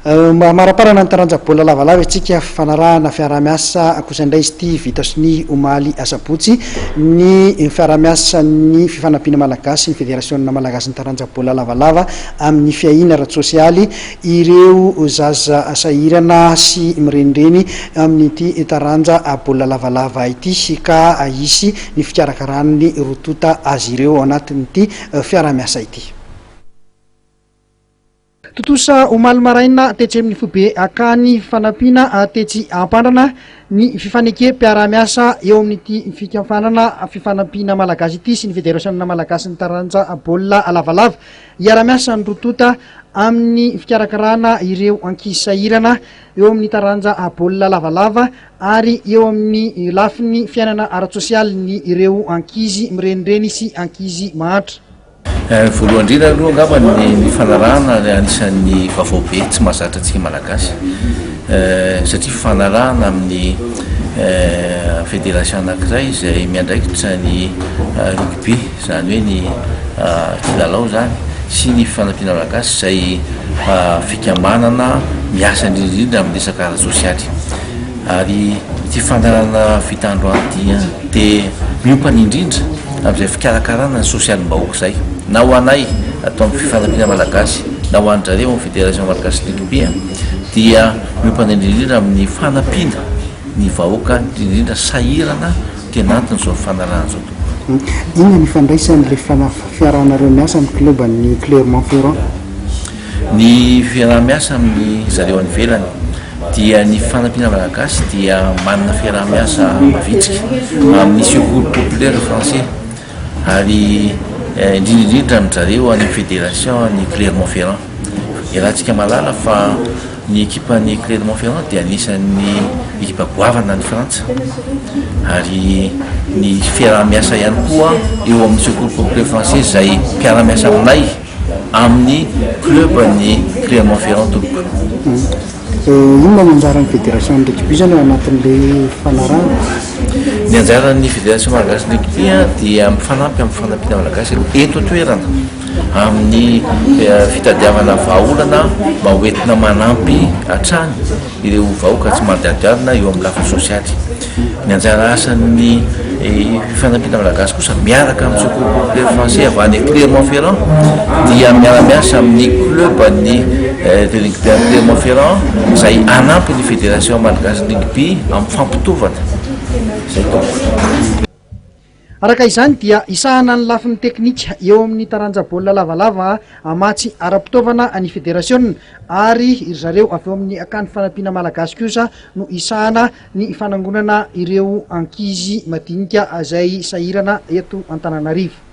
Maraparana ny taranja baolina lavalava isika, fanarahana fiaraha-miasa kosa indray izy ity, vita sonia omaly asabotsy ny fiaraha-miasan'ny Fifanampiana Malagasy sy ny Federasionina Malagasin'ny taranja baolina lavalava amin'ny fiahiana ara-tsosialy ireo zaza sahirana sy mirenireny amin'ity taranja baolina lavalava ity ka hisy ny fikarakaran'ny roa tonta azy ireo ao anatin'ity fiaraha-miasa ity. Tontosa omaly maraina tetsy amin'ny foibe Akany Fanampiana tetsy Ampandrana ny fifanekem-piarahamiasa eo amin'ity fikambanana Fifanampiana Malagasy ity sy ny Federasiona Malagasin'ny taranja baolina lavalava. Hiara-miasa ny roa tonta amin'ny fikarakarana ireo ankizy sahirana eo amin'ny taranja baolina lavalava ary eo amin'ny lafiny fiainana ara-tsosialin'ny ireo ankizy mirenireny sy ankizy mahantra. Voalohany indrindra aloha angamba ny ny fanarahana anisan'ny vaovao be tsy mahazatra antsika Malagasy satria fifanarahana amin'ny fédération anankiray izay miandraikitra ny rugby izany hoe ny kilalao izany sy ny fifanampiana Malagasy izay fikambanana miasa indrindra indrindra amin'ny resaka ara-tsosialy. Ary ity fandaharana vita androany ity dia miompana indrindra amin'izay fikarakarana ny sosialim-bahoaka izay, na ho anay ato amin'ny Fifanampiana Malagasy na ho an-dry zareo amin'ny Fédération Malagasy Rugby dia miompana indrindra indrindra amin'ny fanampiana ny vahoaka indrindra indrindra sahirana tena anton'izao fifanarahana izao tompoko. Inona ny ifandraisan'ilay fiarahanareo miasa amin'ny klioban'ny Clermont-Ferrand? Ny fiaraha-miasa amin'ny zareo any ivelany dia ny Fanampiana Malagasy dia manana fiaraha-miasa mavitrika amin'ny Secours Populaire Français ary indrindra indrindra amin-dry zareo any amin'ny Fédération ny Clermont-Ferrand. Iarahantsika mahalala fa ny ekipan'ny Clermont-Ferrand dia anisan'ny ekipa goavana any Frantsa ary ny fiaraha-miasa ihany koa eo amin'ny Secours Populaire Français izay mpiara-miasa aminay amin'ny club ny Clermont Ferrand tompoko. Inona ny anjaran'ny fédération ny rugby zany ao anatin'ilay fanarahana? Ny anjaran'ny fédération malagasy ny rugby dia mifanampy amin'ny fanampiana malagasy eto an-toerana amin'ny fitadiavana vahaolana mba ho entina manampy hatrany ireo vahoaka tsy mandadiadina eo amin'ny lafiny sosialy. Ny anjara asan'ny Fifanampiana Malagasy kosa miaraka amin'ny Secours Populaire Français avy any Clermont-Ferrand dia miara-miasa amin'ny club ny de rugby any Clermont-Ferrand izay hanampy ny Fédération Malagasy Rugby amin'ny fampitovana izay tompoko. Araka izany dia hisahana ny lafiny teknika eo amin'ny taranja baolina lavalava hamatsy ara-pitaovana ny federasiona ary ry zareo avy eo amin'ny Akany Fanampiana Malagasy kosa no hisahana ny fanangonana ireo ankizy madinika izay sahirana eto Antananarivo.